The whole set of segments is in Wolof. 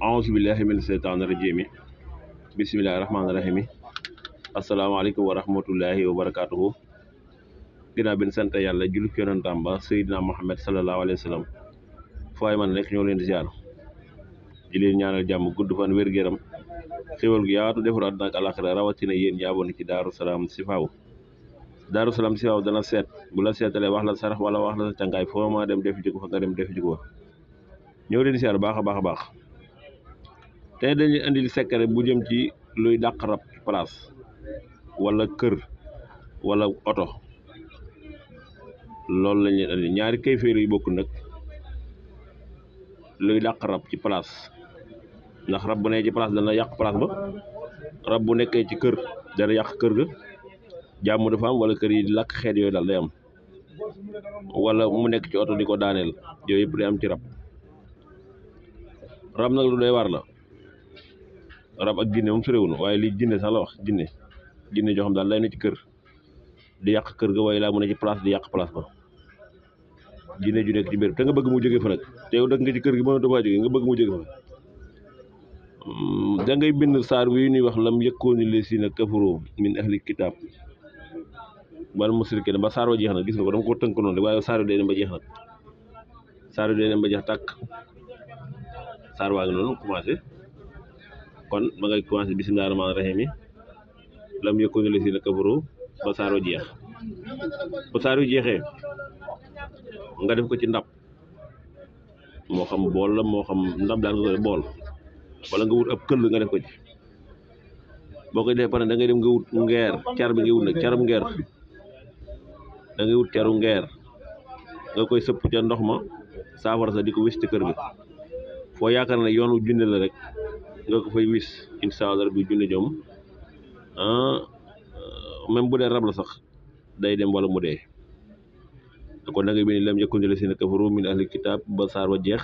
auzu billahi min seytaani rajim bismillahi rahmaani rahim asalaamaaleykum wa rahmatullahi wa barakaatuhu. Ginnaaw bi ñu sant yàlla julli ci yonentam ba Seydina Muhammad sallallahu alayhi wa sallam fooy man nekk ñoo leen di ziar di leen ñaanal jàmm gudd fan wér-gu-yaram xéwal gu yaatu defar àdduna ak àllaaxira rawatina yéen ñi abonné ci Daaru Salaam Chifaou. Daaru Salaam Chifaou dana seet bu la seetalee wax la sarax wala wax la sa càngaay foo ma dem def ji ko fa nga dem def ji ko ñëw leen ziar baax a baax a baax. tey dañuy indil secret bu jëm ci luy dàq rab ci place wala kër wala oto loolu lañ leen indi ñaari kayféer yu bokk nag luy dàq rab ci place ndax rab bu nekk ci place dana yàq place ba rab bu nekkee ci kër dana yàq kër ga jàmm dafa am wala kër yi di lakk xeet yooyu daal day am wala mu nekk ci oto di ko daaneel yooyu yëpp day am ci rab nag lu doy war la. rab ak jinne moom sorewuñu waaye lii jinne sax la wax jinne joo xam daal day ne ci kër di yàq kër ga waaye laa mu ne ci place di yàq place ba jinne ju nekk ci biir te nga bëgg mu jóge fa nag te yow dëkk nga ci kër gi mënatoo faa jóge nga bëgg mu jóge fa da ngay bind saar wi ñuy wax lam yëkkooni lesiina kafaroo min ahli kitaab wal musrikiina ba saar wa jeex na gis nga ko dama ko tënk noonu waaye saar wi day dem ba jeex nag saar wi day dem ba jeex tàkk saar waa ngi noonu commencé kon ma ngay commencé bismillaahi rahmaani rahiim lam yëkkooni lesiina kafaroo ba saar wa jeex ba saar wi jeexee nga def ko ci ndab moo xam bool la moo xam ndab daal nga ko bool wala nga wut ab këll nga def ko ci boo koy defee pare da ngay dem nga wut ngeer car bi ngay wut nag carum ngeer da ngay wut caru ngeer nga koy sëpp ca ndox ma saafara sa di ko wis ci kër gi foo yaakaar ne yoonu junne la rek nga ko fay wis incha allah bi junne jom même bu dee rab la sax day dem wala mu dee kon da ngay bind lam yëkkooni lesiina kafaroo min ahli kitaab ba saar wa jeex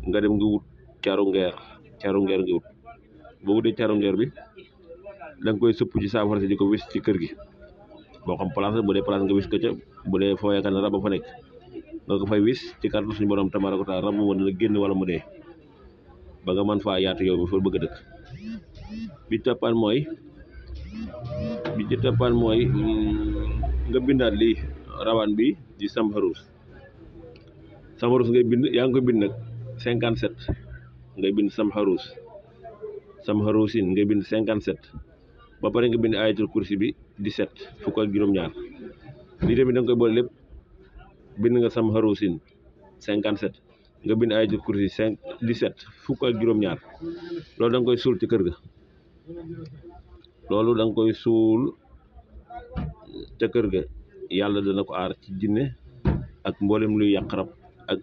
nga dem nga wut caru ngeer nga wut boo wutee caru ngeer bi da nga koy sëpp ci saafara si di ko wis ci kër gi boo xam place bu dee place nga wis ko ca bu dee foo yaakaar ne rab ba fa nekk nga ko fay wis ci kàttan suñu borom tabaaraka wa taala rab mu dana génn wala mu dee ba nga mën faa yaatu yow bi fa bëgg a dëkk bi ci toppaan mooy nga bindaat lii rawaan bi di samharus ngay bind yaa ngi koy bind nag 57 ngay bind samharusin ngay bind 57 ba pare nga bind ayatul kursi bi 17 fukk ak juróom-ñaar lii tamit da nga koy boole lépp bind nga samharusin 57 nga bind ayatul kursi 17 fukk ak juróom-ñaar loolu da nga koy suul ci kër ga yàlla dana ko aar ci jinne ak mboolem luy yàq rab ak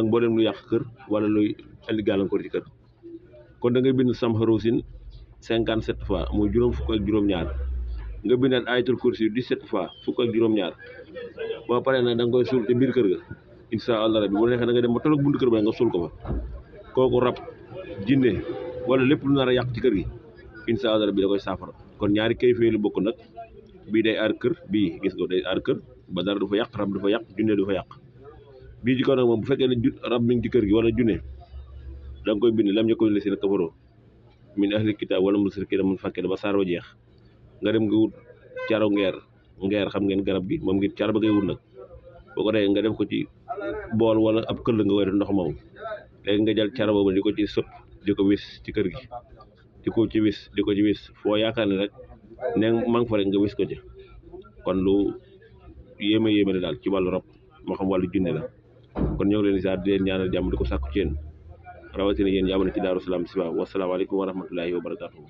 mboolem luy yàq kër wala luy indi gàllankoor ci kër kon da ngay bind samharusin 57 fois muy juróom fukk ak juróom-ñaar nga bindaat ayatul kursi 17 fois fukk ak juróom-ñaar boo paree nag da nga koy suul te biir kër ga incha allah rabbi bu neexee da nga dem ba tolloog buntu kër ba nga suul ko fa kooku rab jinne wala lépp lu nar a yàq ci kër gi incha allah rabbi da koy saafara kon ñaari kayfee lu bokk nag bii day aar kër bii gis nga day aar kër ba dara du fa yàq rab du fa yàq junne du fa yàq bii ci kaw nag moom bu fekkee ne rab mi ngi ci kër gi wala junne da nga koy bind lam yëkkooni lesiina kafaroo min ahli kitaab wala musrikiina mun fakkee ba saar wa jeex nga dem nga wut caro ngeer xam ngeen garab gi moom ngir car ba ngay wut nag boo ko defee nga def ko ci bool wala ab këll nga koy def ndox moom léegi nga jël caro boobu di ko ci sëpp di ko wis ci kër gi di ko ci wis foo yaakaar ne rek ne maa ngi fa rek nga wis ko ci kon lu yéeme la daal ci wàllu rab moo xam wàllu junne la kon ñëw leen di leen ñaanal jàmm di ko sàkku ci yéen rawatina yéen yaa abonné ci Daaru Salaam Chifaou wasalaamaaleykum wa rahmatullahi wa barakaatuhu